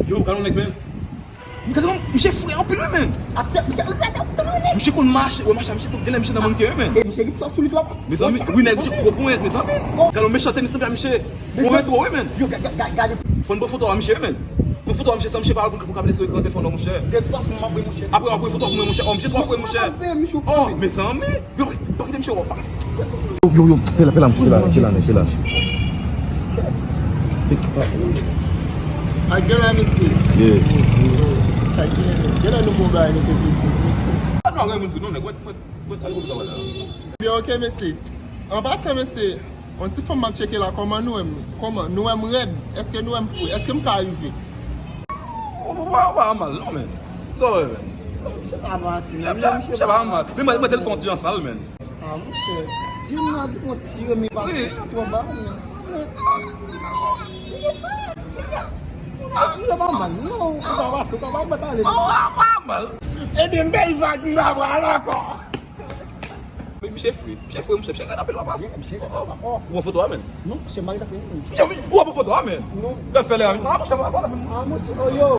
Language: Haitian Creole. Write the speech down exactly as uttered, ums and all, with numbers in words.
Yo, gade yon nèg, men. Gade yon, misye fre anpil, wi, men. Misye konn mache, wè, mache, misye tou, genlè misye nan moun ke, men. E misye ki pwòp sou li twòp. Mezanmi, wi, nèg, misye gwo ponyèt, mezanmi. Gade yon mechan tenis, misye. Bon retwo, wi, men. Yo, gade. Fò n pran foto a misye, men. Pran foto a misye, san misye pa konn pou ka mete sou ekran telefòn, non, monchè. De tout fason, m ap voye monchè. Apre, w ap voye foto a pou mwen, monchè. Oh, misye twò fre, monchè. Oh, mezanmi. Yo, pa kite misye wè, pa kite. Yo, yo, yo, pela, pela, pela, pela, pela. A, genlè, mesye. Yeah. Sa genlè, genlè nouvo bagay nou te vle di, mesye. A, nou renmen di non, nèg, wè, wè, wè, al kote sa wè la. Byen, ok, mesye. An pasan, mesye, yon ti fanm m ap tcheke la, kòman nou wè m? Kòman? Nou wè m rèd? Èske nou wè m fre? Èske m ka rive? Ou pa, ou pa mal, non, men. Sa w wè, men? Misye pa bon ase, men. Misye pa mal. Men mwen, mwen te l son ti jan sal, men. Ah, monchè, di m nan yon ti remi pa twò ba, men. Ah, misye pa mal, non, ou pa pase, ou pa, pa, pa pale. Oh, ah, pa mal. Ebyen, m bay vag, m pa pral ankò. Men misye fre, misye fre, monchè, misye rèd anpil, papa. Misye rèd, papa. Ou pran foto a, men? Non, se mari ta fè. Misye, ou pran foto a, men? Non. Gad fè lè a, men. Ah, monchè, pa, pa, pa. Ah, monchè, oh, yo.